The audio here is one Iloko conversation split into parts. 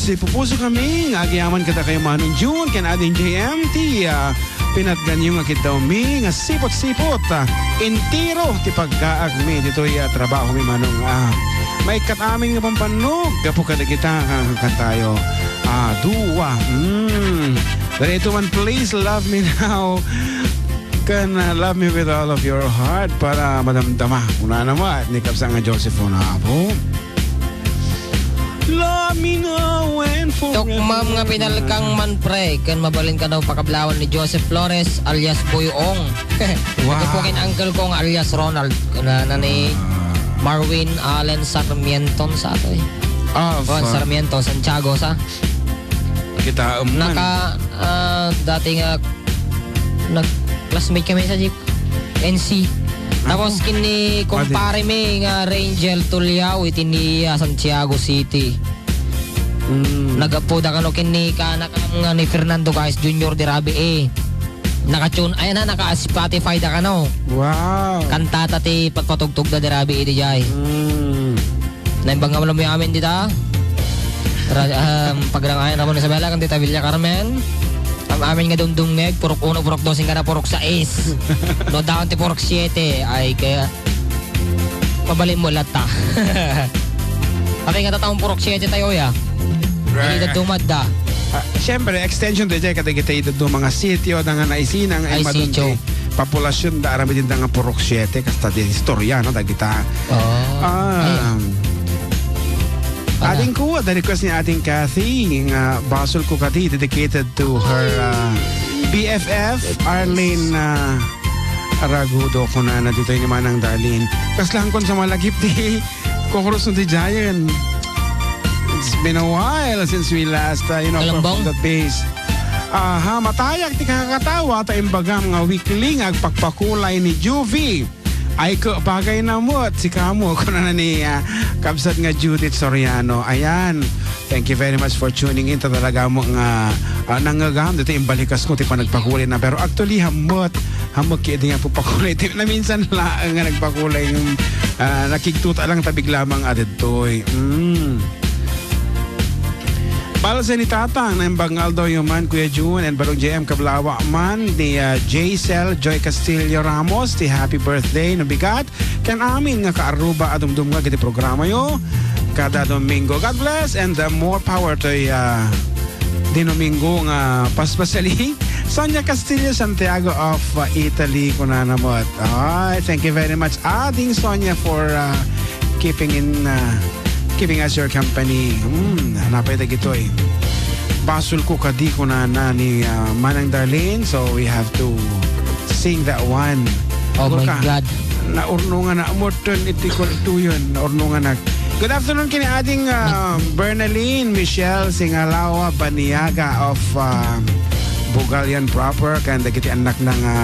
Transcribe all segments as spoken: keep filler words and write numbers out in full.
Sipupuso kami nga agyaman kadakayo Manong June ken Ading J M ti, ah, pinatganyo nga kiddawmi nga sipot-sipot, ah, entero ti paggaakmi ditoy, ah, trabahomi, Manong. Ah, maikkat amin nga bambannog gapu kadagita nga kantayo. Ah, duwa. Mm. Daytoy man, Please Love Me Now. Ken, ah, Love Me With All of Your Heart para madamdama. Kunana met ni kabsat nga Joseph Onapo. Love me now and forever. Tukmam nga pinalkang man, pre, ken mabalin kano pakablawan ni Joseph Flores alias Boy Ong. Wow. Ito po kin uncle ko nga alias Ronald. Kunana ni Ah. Marwin Allen Sarmiento sa ato eh. Ah, Juan fa- Sarmiento, Santiago sa. Kita, um, man. Naka, ah, dati nga nag-classmate kami sa jeep. N C. Tapos Ako. Kini Pwede. Kumpare mi nga Rangel Tuliao iti ni, ah, Santiago City. Mm. Nagapuda kano kini kanakam nga ni Fernando Gais Junior di Rabi eh. Naka-tune, ay na, naka-Spotify da kano. Wow. Kantata ti pagpatugtugda di Rabi iti jay. Mm. Naimbag nga malumi amin dita. Ra-, um, pagrangayan Ramon Isabela, kan Tita Villa Carmen. Am amin nga dumdumngeg, purok uno, purok dos, ingkana purok sais. No, daon ti purok siete, ay kaya mabalin mo latta. Apay nga tataon purok siete tayo, ya. Right. Hindi na dumadda. Ah, siyempre, extension to dyan, kadagiti ito mga sitio, da nga naisinang, ay Ay, madunti. Sitio. Populasyon da aramid da nga purok siete, kasta di istorya, no, dagita. Oh. Ah. Ay. Ading ko, the request ni Ading Kathy, nga basol ko kadi, dedicated to her, ah, B F F, Arlene, ah, Ragudo, kunana ditoy ni Manang Darlene. Kasla kon sa malagip ti Kokoros no ti Giant. It's been a while since we last, uh, you know, Kalambong? Performed that bass. Aha, matayak ti kakatawa ta imbagam nga weekly nga agpakpakulay ni Juvie. Ay ko, bagay na mo at si kamo, kuna na ni, ah, kabsat nga Judith Soriano. Ayan. Thank you very much for tuning in. Ta talaga mo nga, ah, nangagam dito imbalikas ko ti panagpakulay na. Pero actually, hamot. Hamot kaya di nga pupakulay. Ti, na minsan laeng nga nagpakulay yung, ah, nakigtuta lang tabig lamang a detoy. Mm. Balsa ni Tatang, naimbag nga aldaw man, Kuya June, and Barong J M Kablawa man, ni, ah, J Cel Joy Castillo Ramos, ti happy birthday, no bigat, ken amin nga kaaruba a dumdumngeg iti programa yo kada Domingo. God bless and, uh, more power to, uh, di Domingo nga paspasali. Sonia Castillo Santiago of, uh, Italy, kunana met. Ay, thank you very much, Ading Sonia, for, uh, keeping in, uh, keeping us your company. Hmm, napay dagitoy. Basol ko kadi kunana ni, uh, Manang Darlene, so we have to sing that one. Oh my God. Naurnongan na Morton iti kultuyon. Naurnongan na. Good afternoon kini Ading, uh, Bernalyn Michelle Singalawa Baniaga of, uh, Bugalian proper, ken dagiti annakna nga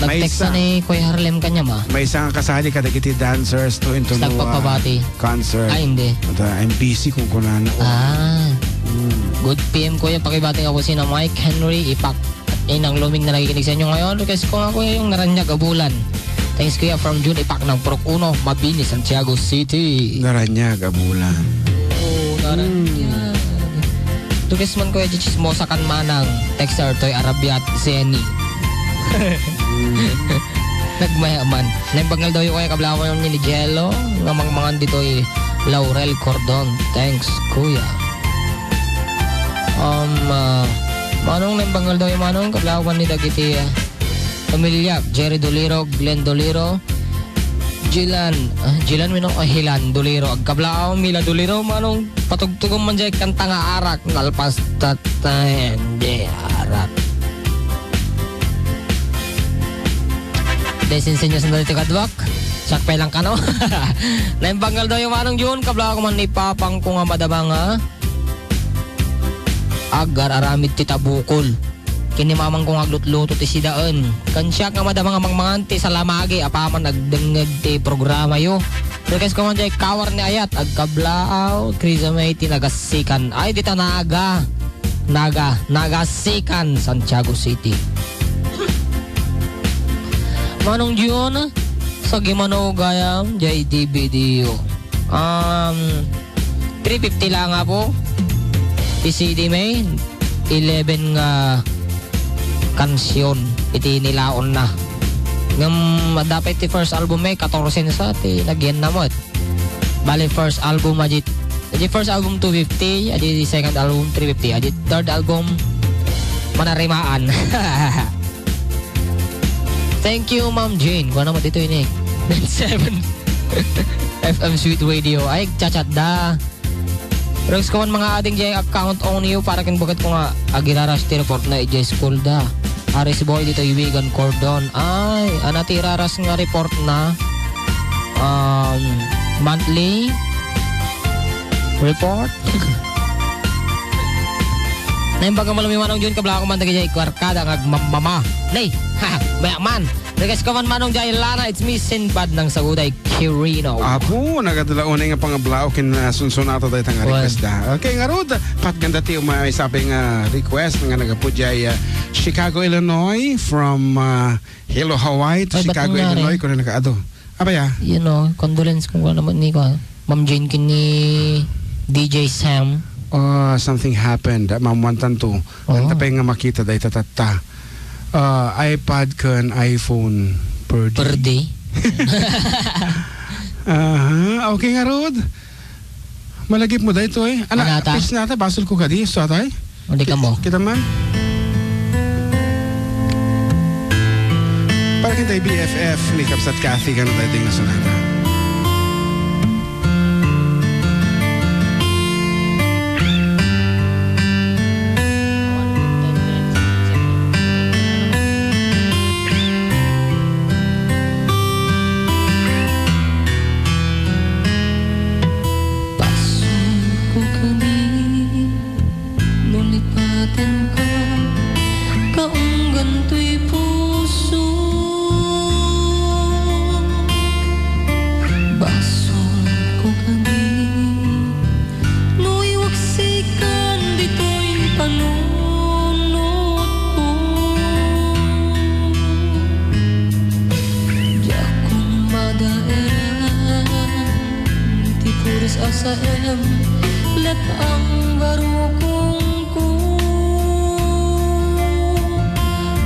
Nag-text maysa. Ni Kuya Harlem kanya ma. Maysa nga kasali kadagiti dancers to into Basta Nua nagpapabati. Concert. Ay, hindi. At, uh, M B C kung kunana. Ah. Mm. Good P M, Kuya. Pakibati nga po sina Mike Henry Ipak. Inang Luming na nakikinig sa inyo ngayon. Request ko nga, Kuya, yung Naranyag a Bulan. Thanks, Kuya. From June Ipak ng Purok Uno, Mabini, Santiago City. Naranyag a Bulan. Oo, Naranyag. Mm. Request man, Kuya, chismosa kan Manang. Texter, Toy Arabiat, Zenny. Mm. Nagmayaman. Naimbag nga aldawyo, Kuya, kablawan ni Jello, nga mangmangan ditoy Laurel Cordon. Thanks, Kuya. Um, ah, Manong, naimbag nga aldawyo, Manong, kablawan ni dagiti, ah, pamilya, Jerry Doliro, Glenn Doliro, Jilan, ah, Jilan wenno, ah, Hilan Doliro. Agkablawan, Mila Doliro, Manong, patugtugom man jay kanta nga arak, nalpas tatay, di arak. Desin senyo sandali ti kaduak. Sakpay lang kano. Naimbag nga aldawyo, Manong Jun, kablawan ko man ni Papang ko nga madama nga agar-aramid ti tabukol. Kini mamang ko nga aglutluto ti sidaen. Ken siak nga madama nga mangmangan ti salamagi apaman agdengngeg ti programa yo. Request ko man jay Kawar ni Ayat, agkablaaw, Kriza May ti Nagasikan. Ay, dita Naga. Naga, Nagasikan, Santiago City. Manong Jun, sa Gimano gayam, jay D V D yo. Um, three fifty lang nga po. ti C D met, eleven nga kansion iti nilaonna. Ngem adda pay ti first album met, katorse sa ti nagyanna met. Bali, first album, adi, adi first album, two fifty, adi second album, three fifty, adi third album, Manarimaan. Thank you, Ma'am Jane. Kuana met ditoy ni nine seven F M Sweet Radio. Ay, chat-chat da. Rex, kuman mga ading jay account on you para ken bakit ko nga agiraras ti report na ijay school da. Aris boy dito iwigan cordon. Ay, ana ti iraras nga report na, um, monthly report. Naimbag nga malumiwanong June, kabla ako man dagiti kuarkada nga agmamama. Nay, ha, bayak man. Request ko man manong jay Lana, it's me, Sinbad ng Saguday, Quirino. Apo, nagadala unay nga pangablaw ken, ah, sunsunata dayta nga Wen. Request da. Okay, ngarud, patganda ti umay sabi nga request nga nagapu jay, ah, Chicago, Illinois, from, ah, Hello Hawaii to Ay, ba't Chicago, nga, Illinois, eh? Kuno nakaado. Apay a? You know, condolence kung ano naman ni, kuan, Ma'am Jane ken ni D J Sam. Ah, something happened. Maammoantanto. Oo. Anta pay nga makita dayta tatta. Ah, iPad ken iPhone per day. Per day? Aha, okay ngarud. Malagipmo daytoy. Ana, Anata? Please nata, basol ko kadi, so atay. O, di kamo. Kita man. Para kita B F F ni Kabsat Kathy, kano tayo tingnan sa nata. Pasulko kadi, no lipatenka, kaunggan toy puso. Basolko kadi, no iwaksikan ditoy panunotko. Diakon madaelan ti puris a saem, let-ang barukongko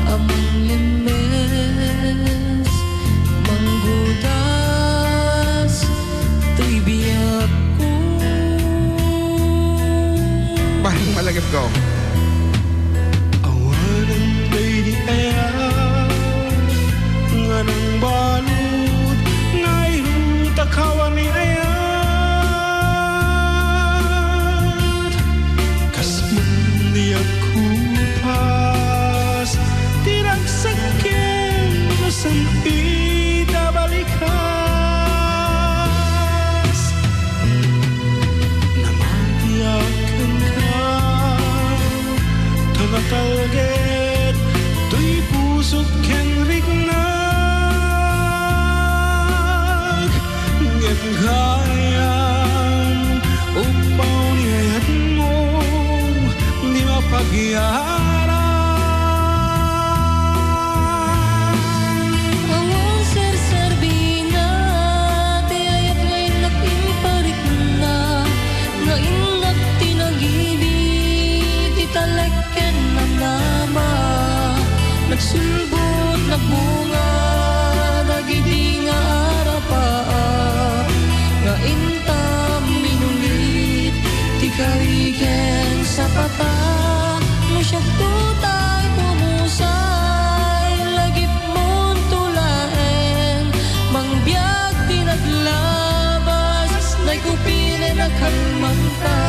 a manglemmes, manggudas, toy biagko. Parang malagip ko. Awanen daydi aya nga nangbalud nga irutakawan ni ayat. Kas man diak kupas ti ragsak ken no saan ita balikas. Namatiak kenka, ta natalged toy pusok ken riknak. Ngem gayam, uppaw ni ayatmo, di mapagyarang. Awan serserbina ti ayat nga innak imparikna, nga innak ti nagidi ti talek ken namnama. Nagsulbod, nagbunga dagidi nga arapaak, nga inta minulit ti kari ken sapata. No siak tutay pumusay, lagipmon to laeng mangbiag ti naglabas. Naikupinen a kalmanta,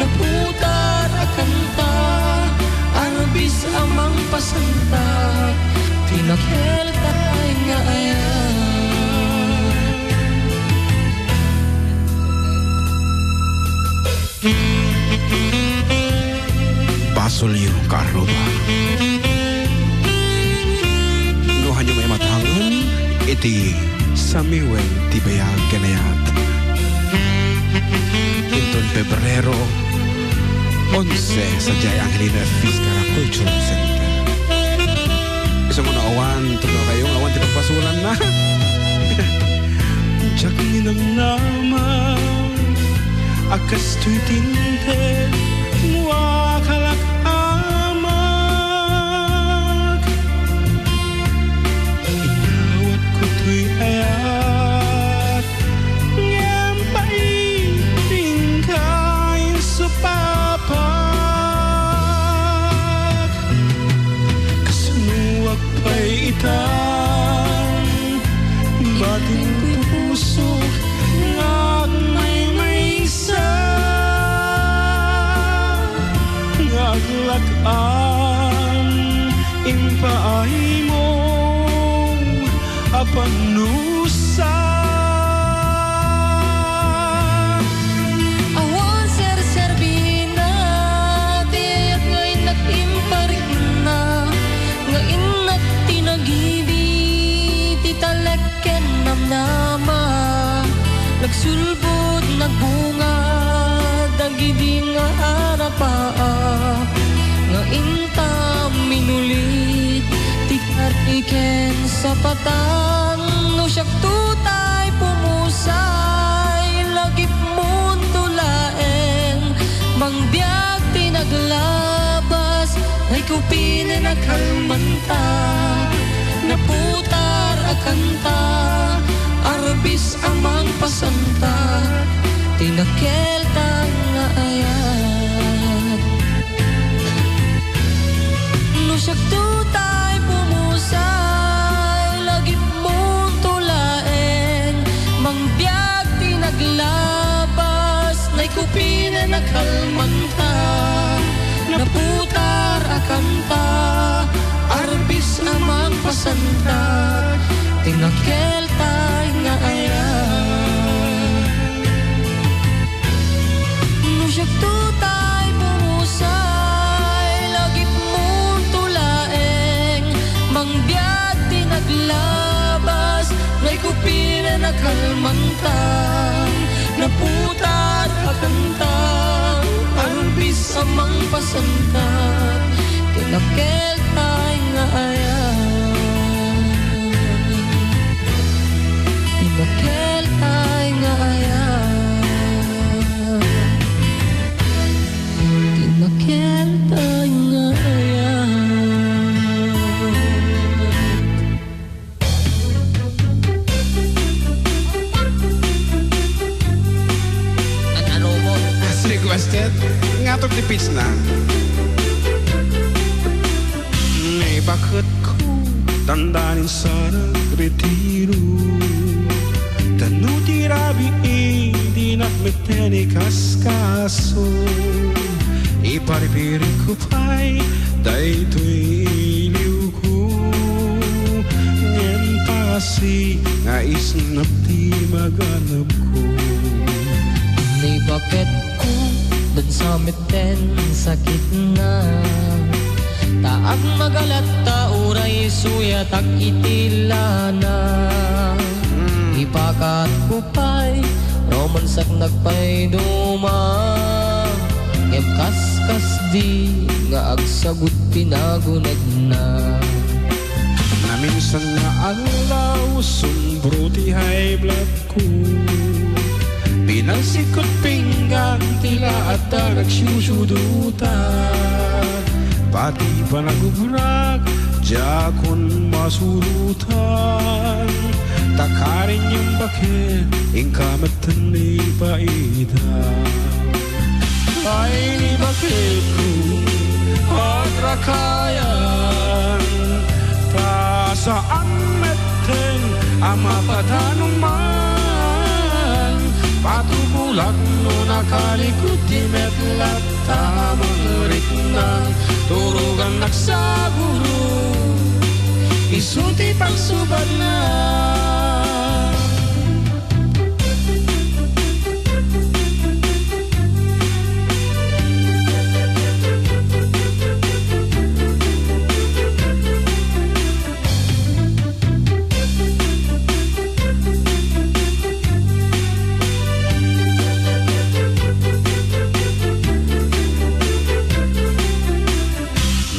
naputar a kanta, arbis a mangpasanta ti nakelta nga ayat. Basolyo, kaarruba. No haanyo maimatangan iti samiwen ti biag ken ayat. Inton Pebrero onse, sadiay Angelino F. Vizcarra Cultural Center. Isu nga no awan, tunggal kayo, awan ti pagpasulan na. Diak ninamnama a kastoy ti inted Daytoy pusok nga agmaymaysa, nga aglak-am impaaymo a panusa. Awan serserbina ti ayat nga innak imparikna, nga innak ti nagibi ti talek ken namnama, nagsulbod, nagbunga dagidi nga arapaa, nga inta minulit ti kari ken sapatan. No siakto tay pumusay, lagipmonto laeng, mangbiag ti naglabas, naikupinen a kalmanta, naputar a kanta, arbis a mangpasanta, ti nakelta nga ayat. No siakto tay pumusay, lagipmonto laeng, mangbiag ti naglabas, naikupinen a kalmanta, naputar a kanta, arbis a mangpasanta, ti nakelta nga ayat. No siakto tay pumusay, lagipmonto laeng, mangbiag ti naglabas, naikupinen a kalmanta, naputar a kanta, arbis a mangpasanta, ti nakelta nga ayat. Ti nakelta nga ayat. Ti nakelta nga ayat. An-, ano mo? As requested, ngato ti pitch na. Ni baketko, dandanin sa nagretiro. Tano ti rabii, dinak metten ikaskaso. Iparipiritko pay daytoy iliwko. Ngem pasi nga isnap ti maganabko. Ni baketko, dansa met ten sakitna. Ta agmagalat ta uray suyatak iti lana. Ipakatko pay, romansak nagpayduma. Ngem kaskasdi nga agsagut ti nagunekna. Naminsan nga aldaw, sumbro ti high blood ko. Pinalsikot pinggan ti laat ta nagsiusudutan. Pati panagubrak, diakon masurutan. Ta karin yung baket, inka metten ni paida. Ay, ni baketko, agrakayan, ta saan metten a mapadanuman. Patubolak no nakalikot ti metlat, ta mangriknan, turugan nagsaguro, isu ti pagsubadna.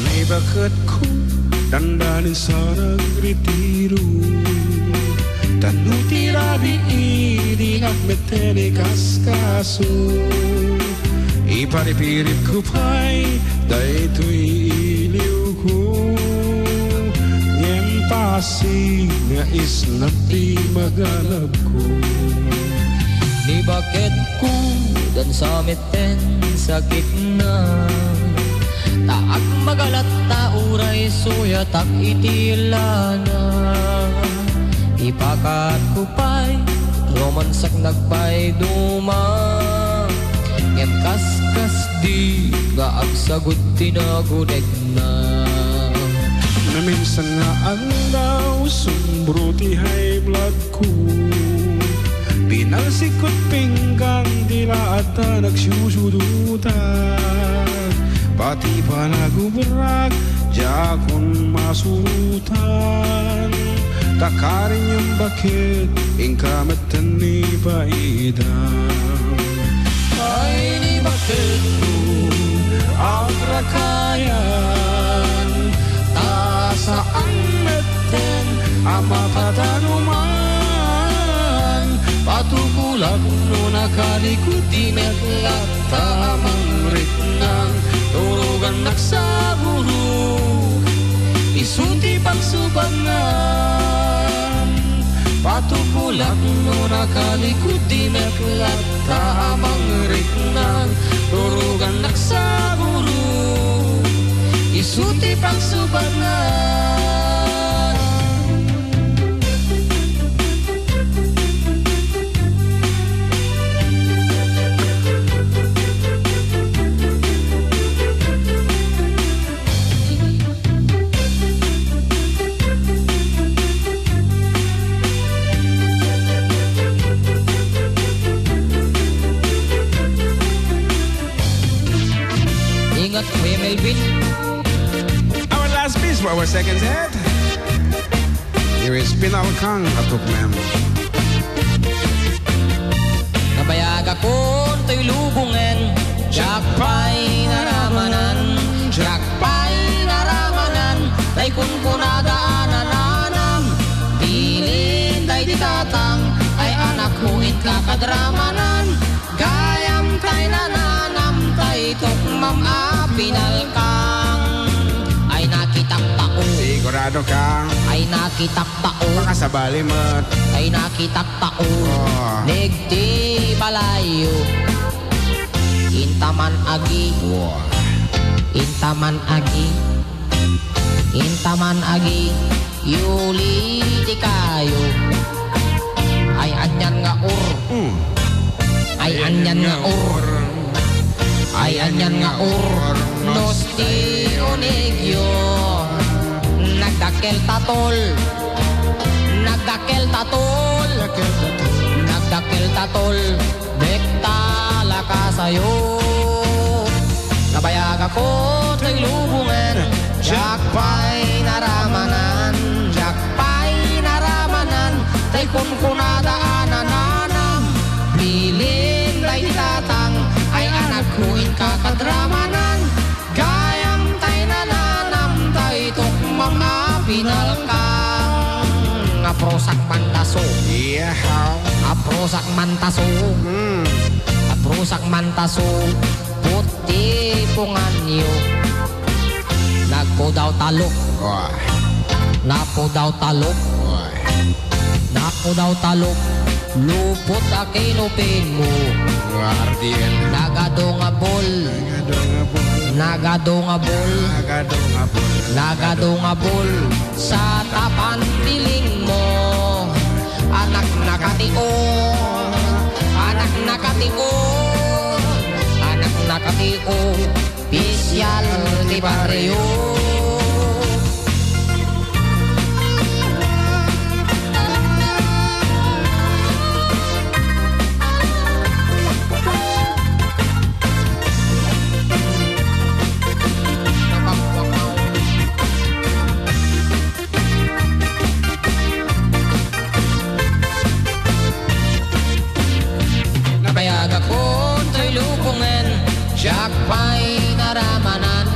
Ni baketko, dandanin sa nagretiro. Tano ti rabii, dinak metten ikaskaso. Iparipiritko pay daytoy iliwko. Ngem pasi nga isnap ti maganabko. Ni baketko, dansa met ten sakitna. Ta agmagalat ta uray suyatak iti lana. Ipakaatko pay, romansak nagpayduma. Ngem kaskasdi nga agsagut ti nagunekna. Naminsan nga aldaw, sumbro ti high blood ko. Pinalsikot pinggan ti laat ta nagsusudutan. Pati panagubrak, diakon masurutan. Ta karin nga baket, inka met ti paidam. Ay, ni baketko agrakayan, ta saan metten a mapadanuman. Patukolak no nakalikut ti met latta a mangriknang, turugannak saburo, isu ti pagsubanngan. Patukolak no nakalikut ti met latta a mangriknang, turugannak saburo, isu ti pagsubanngan. Ingat, Kuya Melvin. Our last piece for our second set. Here is Pinalkang a Tukmem. Nabayagakon toy lubongen, diak pay naramanan, diak pay naramanan, tay kunkunada a nananam, bilin daydi tatang, ay anakko, inka kadramanan, gayam tay nananam, tay tukmam a Pinalkang. Ay nakitak tao. Sigurado ka? Ay nakitak tao. Makasabali met. Ay nakitak tao. Oh. Neg ti balayyo. Intaman agi. Wow. Intaman agi. Intaman agi. Yuli ti kayo. Ay anian nga ur. Mm. Ay anian nga ur. Ay anian nga ur. Nos ti unegyo. Nagdakkel tatol. Nagdakkel tatol. Nagdakkel tatol. Bek ta lakasayo. Nabayagakon toy lubongen, diak pay naramanan, diak pay naramanan, tay kunkunada a nananam, bilin daydi tatang, ay anakko, inka kadramanan. Gayam tay nananam, tay tukmam a Pinalkang. Aprosak mantaso. Yeah. Aprosak mantaso. Mm. Aprosak mantaso. Puti punganyo. Nagpudaw talok. Wah. Napudaw talok. Wah. Napudaw talok. Lupot a kinupin mo. Guardian. Nagado nga bol. Nagado nga bol. Nagado nga bol. Nagado nga bol. Nagado nga bol. Sa tapan piling mo. Anak nakatio. Anak nakatio. Anak nakatio. Pisyal ti barrio. Nabayagakon toy lubongen, diak pay naramanan.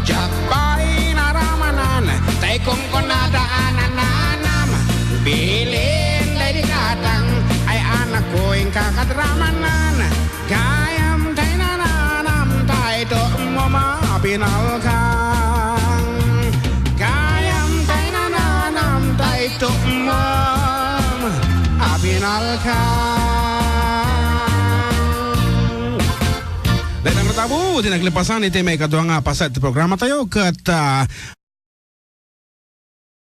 Diak pay naramanan, tay kunkunada a nananam. Bilin daydi tatang, ay anakko, inka kadramanan. Gayam tay nananam, tay tukmam a Pinalkang. Gayam tay nananam, tay tukmam a Pinalkang. Dayta nga tabu ti naglepasan iti maikadua nga paset ti programa tayo, ket, ah,